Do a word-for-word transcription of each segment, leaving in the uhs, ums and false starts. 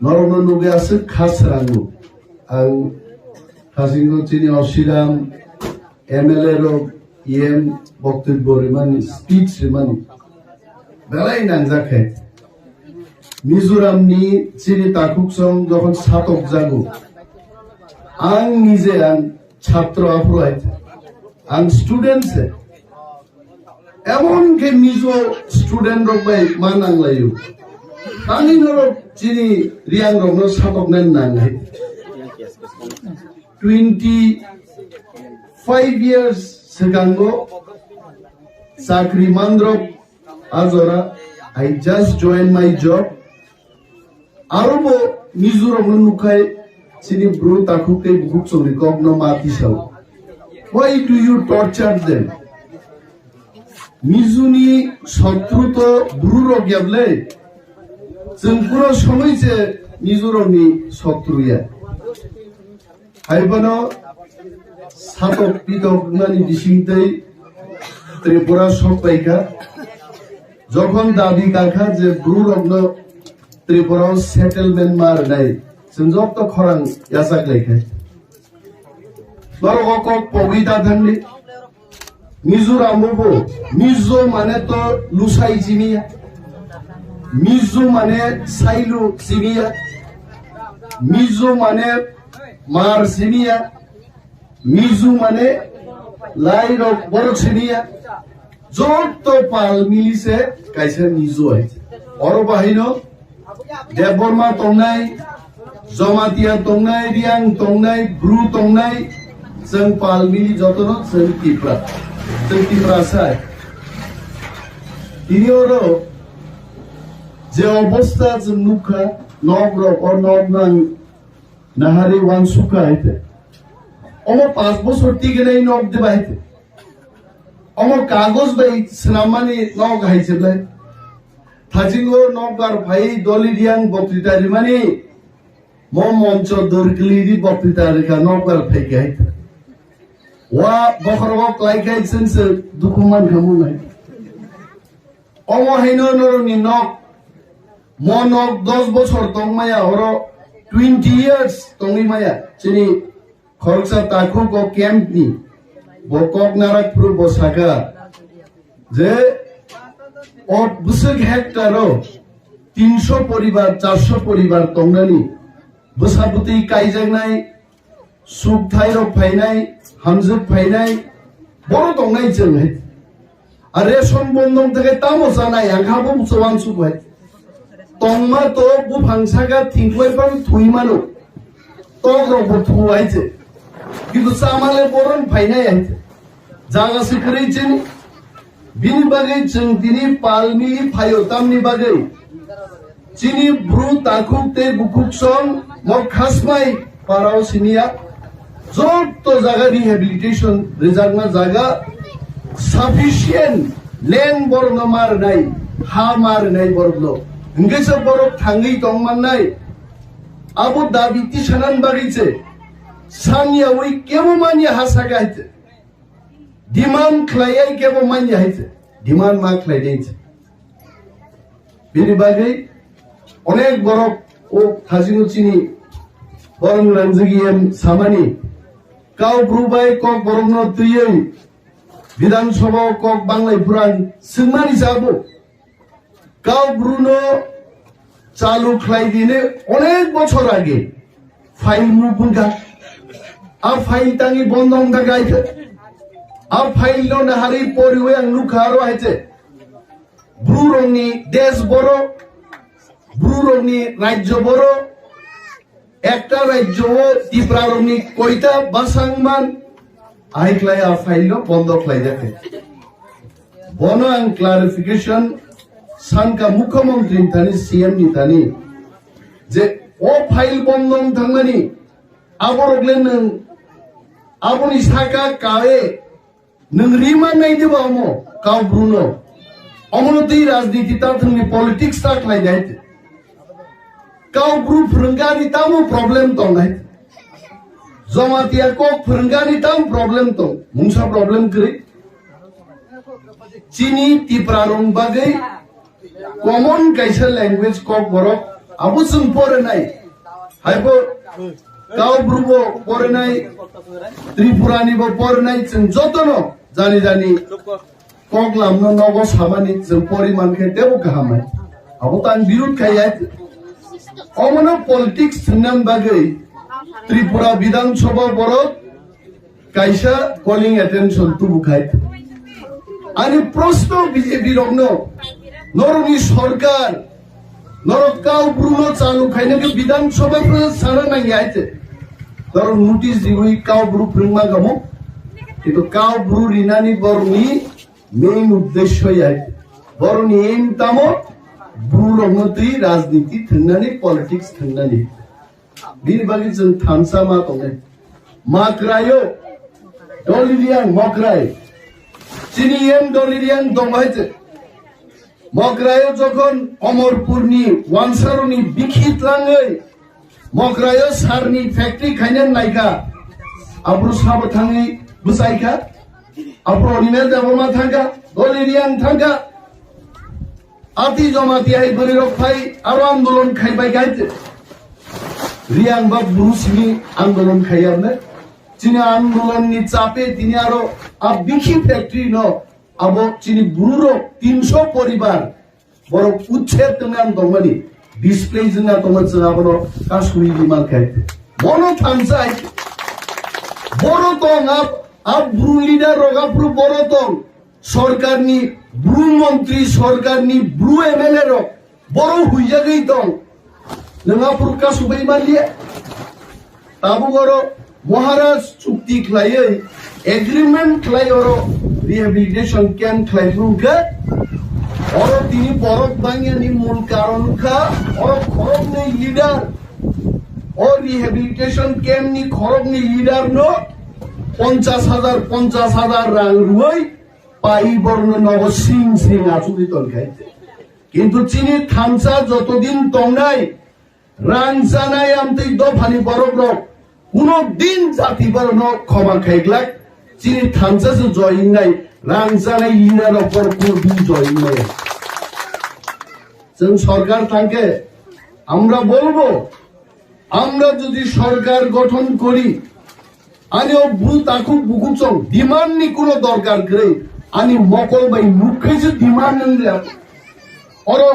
Norokno nugwi aswk kha swrango. Ang Khajingo chini Osiram M L A rok E M boktobbo rimani, speech rimani belai nangjak khe. Mizoramni chini takhuksong jokhon satokjago, ang nije ang chhatro aphuru hai, ang student se. Emon khe Mizo student rok bai ma nanglaio. Tani norok chini Reang rokno satoknai nang hai. Twenty five years swkango chakri mandrok ajora, I just join my job. Aro bo Mizoram no nukhai chini bru takhuk tei bukhuk chongni kok no ma tisao. Why do you torture them? Mizuni sotru to bru rok yablai. Chwng pura somoi se Mizoram ni sotru ya. Haibano satok pitok nani bising tei Tripura sok paikha. Jokhon dabi kakha je bru rokno Tripura o settlement ma rwnai, chwng jotto khorang yachak laikha. Norok o kok pogwi ta thangdi. Mizoram o bo Mizo mane to lusai simiya. Mizo mane sailu simiya. Mizo mane mar simiya. Mizo mane lai rok borok siniya, jotto pal mili se kaisa Mizo hai. Oro bahaino Debbarma tongnai, Jamatia tongnai, Reang tongnai, Bru tongnai, chwng pal mili jotono chwng Tipra, chwng Tipra sai. Tini oro je obostha chwng nukha, nok rok o nok nang Nahari wansukha hai te. Omo panch bosor tigenai nok diba hai te. Omo kagoj bai swnammani nok hai se ble. Thajingo nokbar phai doli Reang boktwita rimani. Mo moncho dorkli ri boktwita rikha nokbar phai ke hai te. Wa bokhorogo klai khai chwng se dukhu mankha mung hai. Omo haino norokni nok, mo nok dos bosor tongmaya, oro twenty years tongwi maya. Chini khoroksa takhuk o camp ni, bo kok narak phuru bo saka je o bwswk hectare o tinsho poribar, charsho poribar tongnani, bwsa bwtwi kaijaknai, suk thairok phainai, hamjwk phainai, boro tongnai chwng hai. A ration bondong thangkhe tamo chanai, ang kha bo uansuk hai. Tongma to buphang saka thingkwai phano thwi mano. Tok rok bo thu hai se. Kintu chamale boron phainai hai se. Jaga se kwrwi chini. Bini bagwi chwng tini pal mili phaio tamni bagwi. Chini bru takhuk tei bukhuk song mo khasmai parao siniya. Jotto jaga rehabilitation rijakna jaga sufficient land borokno ma rwnai, ha ma rwnai borokno. Hwnkhe se borok thangwi tong mannai. Abo dabi tisanani bagwi se. Saniyawi kebo manya ha saka hai se. Demand khlaiya kebo manya hai se, demand ma khlai dei se. Bini bagwi onek borok o thajino chini borok nangjagwi em samani kau bru bai kok borokno twiwi Bidhan Sabha o kok banglai phuran swngmani sabo. Kau bruno chalu khlai dini onek bochor age file muk wngkha. A file tangi bondo wngkha kaisa. A file no nahari poriwi ang nukha aro hai se. Bru rokni desh boro, bru rokni rajyo boro, Ekta rajyo o Tipra rokni koita bwsang man, ahai khlai a file no bondo khlai jakha. Bono ang clarification sankha mukhyamantri ni thani, C M ni thani, je o file bondo wng thangmani aborok le nwng aboni saka kae Nwng rima nai diba omo kau bruno? Omono twi rajniti ta thwngni politics ta khlai nai. Kau bru phwrwngani tamo problem tong nai? Jamatia kok phwrwngani tamo problem tong? Mungsa problem kwrwi. Chini Tipra rong bagwi common kaisa language kok borok Abo chwng porinai. Haibo Kaubru bo porinai, Tripura ni bo porinai, chwng jotono jani jani koklam no nogo samani chwng poriman khe tebo kaham hai. Abo tang birud khai ya. Omono politics thwngna bagwi Tripura Bidhan Sabha borok kaisa calling attention tubu khai. Ani proshno B J P rokno, norokni sorkar, norok Kaubru no chalu khaina khe Bidhan Sabha phano sana nangya hai te. Norok notice riwi Kaubru phwrwngma gamo. Kintu Kaubru rinani borokni main uddesho ya. Borokni aim tamo, Bru rokno twi rajniti thwngnani, politics thwngnani. Bini bagwi chwng thansa ma tongnai. Makraio, Doliriang Mokrai. Chini M Doliriang dong hai che. Mokraio jokhon Omorpurni wansaroni bikhi tlangwi Mokraio sarni factory khaina naikha. Abru sabo thangwi bwsaikha. Abru Animesh Debbarma thangkha, Doliriang thangkha. Ati jomati hai bwrwi rok phai aro andolon khai bai khai te. Riang ba Bru simi andolon khai arne. Chini andolon ni chape tini aro a bikhi factory no abo chini Bru rok tinsho poribar borok uchher tongna ang tongmani, display jina tongma chwng abono kasui di man khai. Bono thansai boro tong ab, ab Bru leader rok aphru boro tong. Sorkarni Bru montri, sorkarni Bru M L A rok boro huijagwi tong. Nwng aphuru kasubui manliya. Tabuk oro Maharaj chukti khlaiwi, agreement khlai oro rehabilitation camp khlai phuru khe oro tini borok bangyani mul karon wngkha oro khoroknwi leader. O rehabilitation camp ni khoroknwi leader no ponchas hajar, ponchas hajar rang rwui pai borokno nogo sing sing achugwi tongkha. Kintu chini thansa jotodin tongnai rang chanai amtwi dophani borok rok kuno din jati borokno khoma khaiglak. Chini thansa se joy wngnai, rang chanai leader rok borok kuno din joy wngnai. Chwng sorkar thangkhe আমরা বলবো, আমরা যদি সরকার গঠন করি, ani o Bru takhuk bukuchong demand ni kuno dorkar kwrwi, ani mokol bai nukhaise demand wngya. Oro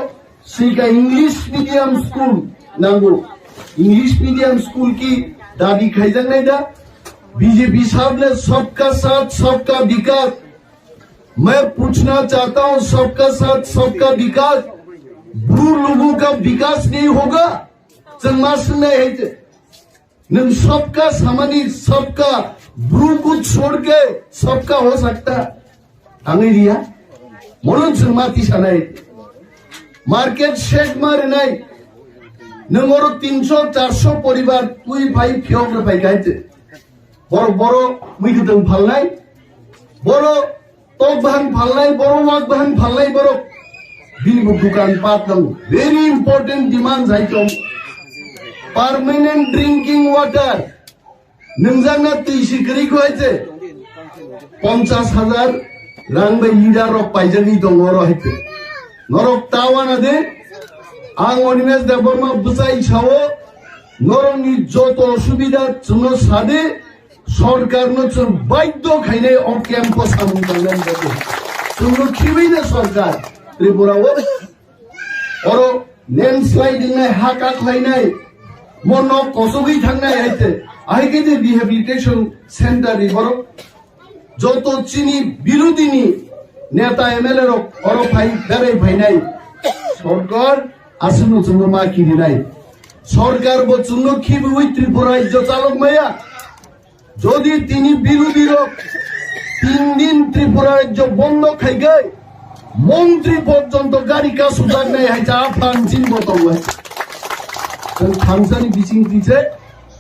sika English medium school nango. English medium school ki dabi khaijaknai da? B J P sahab ne sabka saath sabka vikas. मैं पूछना चाहता हूं, सबका साथ सबका विकास, ब्रू लोगों का विकास नहीं होगा? Chwng ma swngnai hai te. Nwng sabka samani sabka, Bru ko chhod ke sabka ho sakta. Tangwi riya. Mono chwng ma tisanai. Market shed ma rinai. Nwng oro tinsho, charsho poribar twi phai phiyok rw phai khai te. Borok boro mui kwtwng phalnai, boro tok bahan phalnai, boro wak bahan phalnai borok. Bini bo dukan pat nango. Very important demand hai tong. Permanent drinking water. Nwngjak na twi si kwrwi kho hai se. Ponchas hajar rang bai leader rok paijagwi tongo oro hai se. Norok ta wana de. Ang Animesh Debbarma bwchai sao. Norokni joto osubida chwngno sadi, sorkarno chwng baidhyo khainai o camp-o samung tangnani bagwi. Chwngno khibwi na sorkar Tripura-o. Oro landslide wngnai, ha kaklainai, mo nok kosogwi thangnai hai te. Ahai khe de rehabilitation center ni borok. Joto chini birodini neta M L A rok oro phai berai phainai. Sorkar aswkno chwngno ma kirinai. Sorkar bo chwngno khibiwi Tripura rajyo chalok maya. Jodi tini birodhi rok tin din Tripura rajyo bondo khaigai, montri porjonto gari kasujaknai hai cha aphan chini bo tongo. Chwng thansani bising tise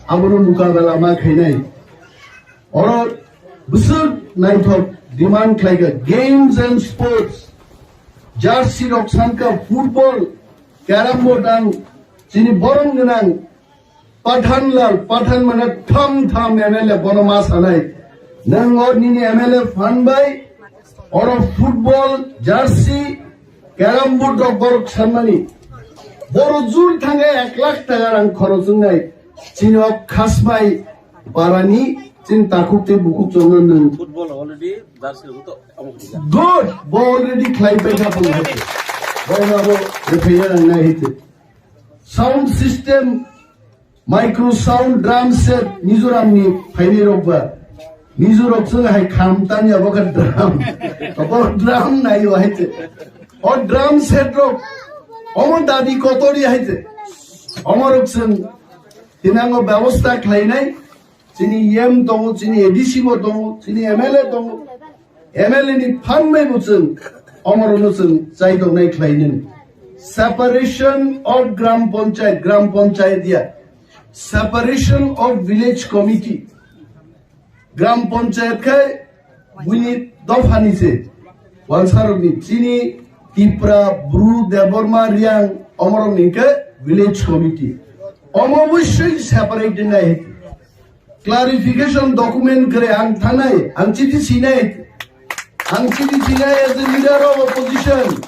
abono mukabela ma khainai. Oro bwswk naithok demand khlaikha, games and sports, jersey rok sankha, football, carrom board ang chini borom gwnang Pathanlal, Pathan mane tham tham M L A bono ma sanai. Nwng o nini M L A phan bai oro football, jersey, carrom board rok borok sanmani. Boro jur thangwi ek lakh taka rang khorok wngnai. Chini o Khasbai parani chini takhuk tei bukhuk chwngno nwng Football already jersey rwgwi to amo kisa. Good. Bo already khlai paikha bung hete. Bo abo rephaiya nang nai hete. Sound system, micro sound, drum set, Mizoram ni phaini rok ba. Mizo rok chwng hai kham tanya bo kha drum. Bo drum nai o hai te. O drum set rok. Omo dabi kotori hai te. Omo rok chwng tinango bebosta khlainai. Chini E M tongo, chini A D C bo tongo, chini M L A tongo. M L A ni phan bai bo chwng omorono chwng chai tongnai khlai nini. Separation of Gram Panchayat, Gram Panchayat ya. Separation of Village Committee. Gram Panchayat khai buini dophani se. Walsarokni chini Tipra, Bru, Debbarma, Riang, omorokni khe Village Committee. Omo obosoi separate nai. Clarification document kwrwi ang thangnai, ang chithi sinai, ang chithi sinai as a leader of opposition,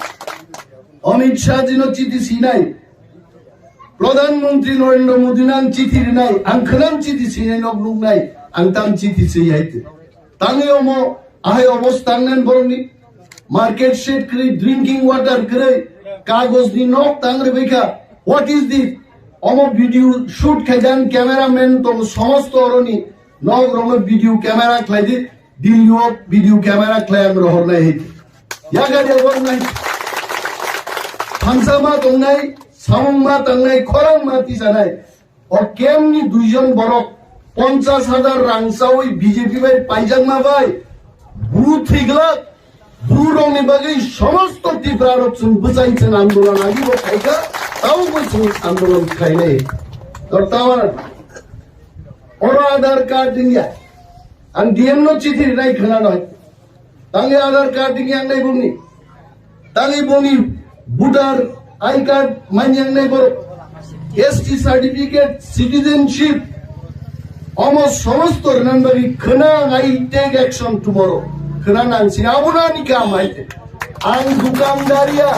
Amit Shah jino chithi sinai, Pradhan Mantri Narendra Modi no ang chithi rinai, ang khwnam chithi sinai nok nuknai, ang tam chithi siyai te. Tangwi omo ahai obos tangnan borokni market shed kwrwi, drinking water kwrwi, kagojni nok tang rwbaikha. What is this? Omo video shoot khaidan cameraman tong somosto oroni nok romo video camera khlaidi, Delhi o video camera khlai ang rohornai hit. Yaga de bornai. Thansa ma tongnai, samung ma tangnai, khorang ma tisanai. O camp ni duijon borok ponchas hajar rang chawi B J P bai paijakma bai bru thwiglak, bru rokni bagwi somosto Tipra rok chwng bwchai chwng andolon agi bo khaikha, tabo bo chwng andolon khainai. Tor tawar oro Aadhaar card wngya, ang D M no chithi rinai khwnanai. Tangwi Aadhaar card wngya wngnai bongni. Tangwi bongni voter I card manya wngnai borok. S T certificate, citizenship. Omo somosto rwnan bagwi khwna ang, I take action tomorrow. Khwna nang sini abono ani kam hai te. Ang dukandariya,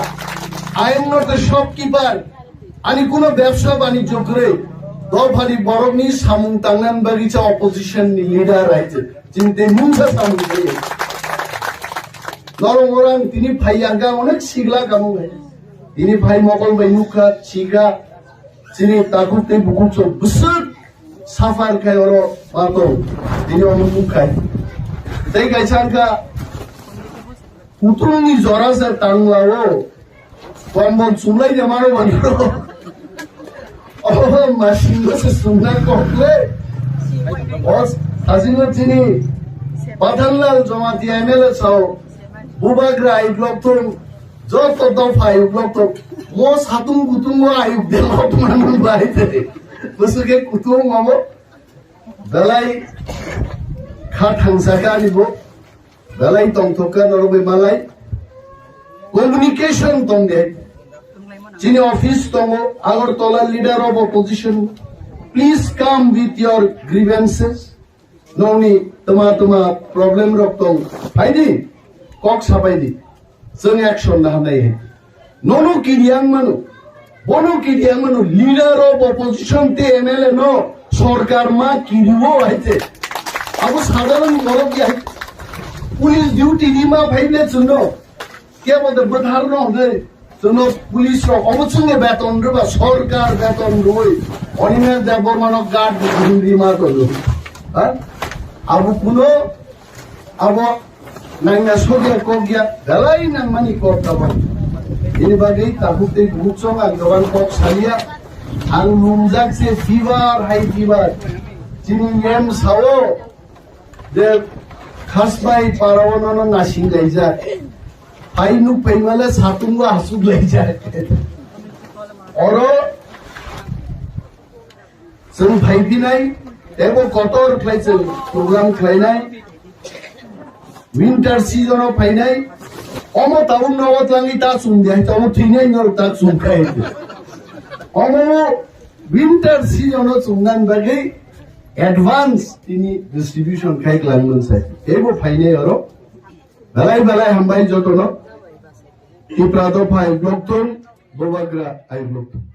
I am not a shopkeeper. Ani kuno bebsa banijyo kwrwi, dophani borokni samung tangnan bagwi cha opposition ni leader hai te. Chini tei mungsa samung tei. Norok orang tini phai yangka onek sigla kamung hai. Tini phai mokol bai nukha, sikha, chini takhuk tei bukhuk chwng bwswk suffer khai oro ma tong. Tini omo nuk khai. Tei kaisa wngkha, kutung ni jora se tangla o. Kombol chumlai de mano mano. Oh, masing se sumna kokle. Os, asing chini. Pathanlal Jamatia M L A sao. Bubagra ayuk lok thung. Joto dopha ayuk lok thung. Mo satung kutung mo ayuk de lok mano bai de. Musuke kutung mamo. Belai kha thangsa ka ni bo. Belai tongthok ka norok bai malai. Communication tong de. Chini office tongo, Agartala leader of opposition. Please come with your grievances. Nongni tama tama problem rok tong. Phaidi, kok sapaidi. Chwng action na hamnai hai. Nono kiriang mano. Bono kiriang mano. Leader of opposition te M L A no sorkar ma kiriwo hai te. Abo sadharon borok ya. Police duty ni ma phai le chwngno. Kebo de bwthar no de. Chwngno police rok obo chwngno beton rwba sorkar beton rwi. Animesh Debbarma no guard di ma to. Ha? Abo kuno Abo nangna sokya kokya belai nangmani kok abo. Ini bagwi takhuk tei bukhuk chwng ang gabang kok saliya. Ang lumjak se fever, high fever. Chini M L A sao je Khasbai parao nono nasing laijak. Hai nuk paimale satungo asuk laijak. Oro Chwng phaiphinai, teibo kotor khlai chwng program khlainai. Winter season o phainai, omo tabuk nogo twlangwi ta chwng de, omo thwinai norok ta chwng khai. Omo winter season o chwng nang bagwi advance tini distribution khai klang mansai. Teibo phainai oro. Belai belai hambai jotono. Tipra dopha ayuk lok thung, Bubagra ayuk lok thung.